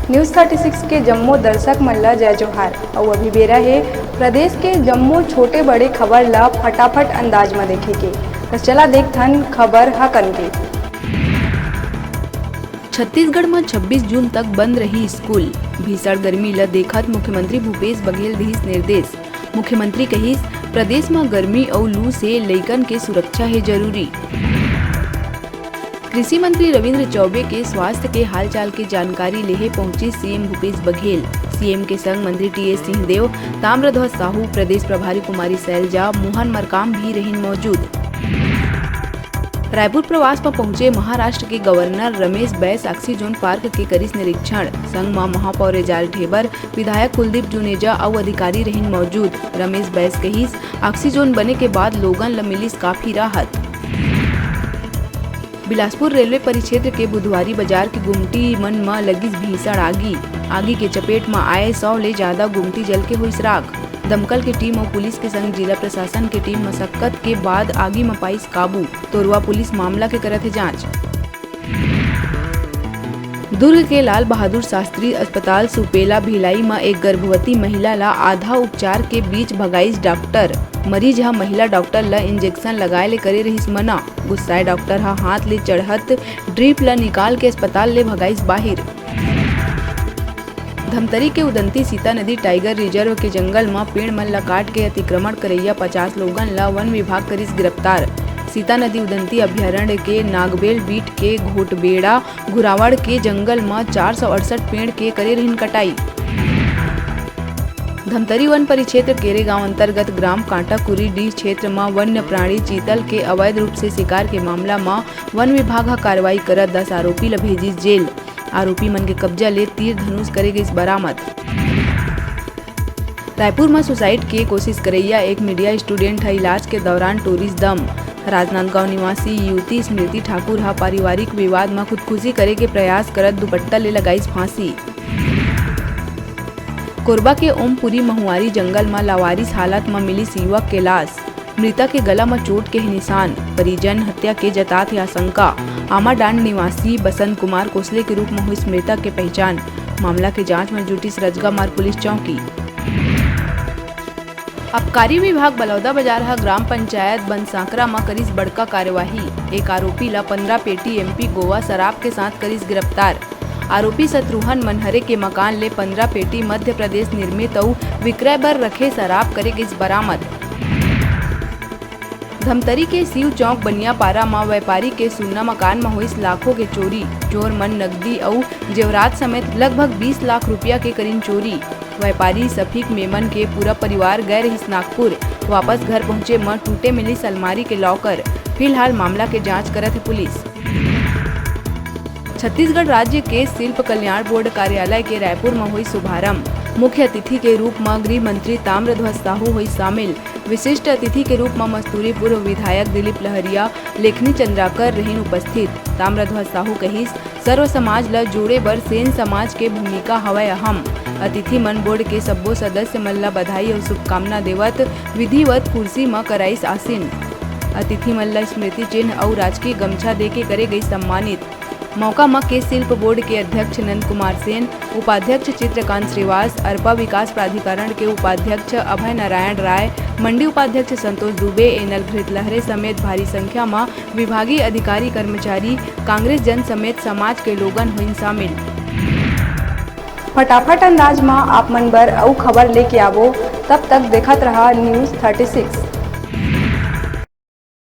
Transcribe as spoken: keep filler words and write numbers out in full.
News thirty six के जम्मो दर्शक मन ल जय जोहार। अउ अभी बेरा हे प्रदेश के जम्मो छोटे बड़े खबर ल फटाफट अंदाज म देखे के। त चला देखथन खबर हकन के। छत्तीसगढ़ म छब्बीस जून तक बंद रही स्कूल। भीषण गर्मी ल देखत मुख्यमंत्री भूपेश बघेल दिस निर्देश। मुख्यमंत्री कहिस, प्रदेश म गर्मी अउ लू से लइकन के सुरक्षा हे जरूरी। कृषि मंत्री रविंद्र चौबे के स्वास्थ्य के हालचाल के जानकारी लेहे पहुंचिस सीएम भूपेश बघेल। सीएम के संग मंत्री टीएस सिंहदेव, ताम्रध्वज साहू, प्रदेश प्रभारी कुमारी सैलजा, मोहन मरकाम भी रहिन मौजूद। रायपुर प्रवास म पहुंचे महाराष्ट्र के governor Ramesh Bais oxyzone park के करिस निरीक्षण। संग म महापौर एजाज ढेबर, विधायक कुलदीप जुनेजा अउ अधिकारी रहिन मौजूद। रमेश बैस कहिस, ऑक्सीजोन बने के बाद लोगन ल मिलिस काफी राहत। बिलासपुर रेलवे परिक्षेत्र के बुधवारी बाजार के गुमटी मन म लगिस भीषण आगी। आगी के चपेट म आए सौ ले जादा गुमटी जल के होइस राख। दमकल के टीम अउ पुलिस के संग जिला प्रशासन के टीम मशक्कत के बाद आगी म पाइस काबू। तोरवा पुलिस मामला के करत हे जांच। दुर्ग के लाल बहादुर शास्त्री अस्पताल सुपेला भिलाई म एक गर्भवती महिला ला आधा उपचार के बीच भगाइस डॉक्टर। मरीज ह महिला डॉक्टर ला इंजेक्शन लगाए ले करे रहिस मना। गुस्साए डॉक्टर ह हाथ ले चढ़त ड्रिप ला निकाल के अस्पताल ले भगाइस बाहिर। धमतरी के उदंती सीता नदी टाइगर रिजर्व के जंगल म पेड़ मन ल काट के अतिक्रमण करइया पचास लोगन ल वन विभाग करिस गिरफ्तार। सीता नदी उदंती अभयारण्य के नागबेल बीट के घोटबेड़ा घुरावड़ के जंगल म चार सौ अड़सठ पेड़ के करे रहिन कटाई। धमतरी वन परिक्षेत्र केरेगांव अंतर्गत ग्राम कांटाकुरी डीह क्षेत्र म वन्य प्राणी चीतल के अवैध रूप से शिकार के मामला म वन विभाग ह कार्रवाई करत दस आरोपी ल भेजिस जेल। आरोपी मन के कब्जा ले तीर धनुष करे गइस बरामद। रायपुर म सुसाइड के कोशिश करइया एक मीडिया स्टूडेंट ह इलाज के दौरान टोरिस दम। राजनांदगांव निवासी युवती स्मृति ठाकुर ह पारिवारिक विवाद म खुदकुशी करे के प्रयास करत दुपट्टा ले लगाइस फांसी। कोरबा के ओमपुरी महुआरी जंगल म लावारिस हालत म मिलिस युवक के लाश। मृतक के गला म चोट के हे निशान। परिजन हत्या के जतात हे आशंका। आमाडांड निवासी बसंत कुमार कोसले के रूप म होइस मृतक के पहचान। मामला के जांच म जुटिस रजगामार पुलिस चौकी। आबकारी विभाग बलौदाबाजार ह ग्राम पंचायत बनसाकरा म करिस बड़का कार्यवाही। एक आरोपी ल पंद्रह पेटी एमपी गोवा शराब के साथ करिस गिरफ्तार। आरोपी शत्रुघ्न मनहरे के मकान ले पंद्रह पेटी मध्य प्रदेश निर्मित अउ विक्रय बर रखे शराब करे गइस बरामद। धमतरी के शिव चौक बनियापारा म व्यापारी के सुन्ना मकान म होइस लाखों के चोरी। चोर मन नकदी अउ जेवरात समेत लगभग बीस लाख रुपया के करिन चोरी। व्यापारी सफीक मेमन के पूरा परिवार गए रहिस नागपुर। वापस घर पहुंचे म टूटे मिलिस अलमारी के लॉकर। फिलहाल मामला के जांच करत हे पुलिस। छत्तीसगढ़ राज्य के शिल्प कल्याण बोर्ड कार्यालय के रायपुर म होइस शुभारंभ। मुख्य अतिथि के रूप म गृह मंत्री ताम्रध्वज साहू होइस शामिल। विशिष्ट अतिथि के रूप म मस्तूरी पूर्व विधायक दिलीप लहरिया, लेखनी चंद्राकर रहिन उपस्थित। ताम्रध्वज साहू कहिस, सर्व समाज ल जोड़े बर सेन समाज के भूमिका हवय अहम। अतिथि मन बोर्ड के सब्बो सदस्य मन ल बधाई अउ शुभकामना देवत विधिवत कुर्सी म कराइस आसीन। अतिथि मन ल स्मृति चिन्ह अउ राजकीय गमछा देके करे गइस सम्मानित। मौका म के शिल्प बोर्ड के अध्यक्ष नंद कुमार सेन, उपाध्यक्ष चित्रकांत श्रीवास, अरपा विकास प्राधिकरण के उपाध्यक्ष अभय नारायण राय, मंडी उपाध्यक्ष संतोष दुबे, एनल घृत लहरे समेत भारी संख्या म विभागीय अधिकारी, कर्मचारी, कांग्रेस जन समेत समाज के लोगन होइन शामिल। फटाफट अंदाज म आप मन बर अउ खबर लेके आबो, तब तक देखत रहा News thirty six।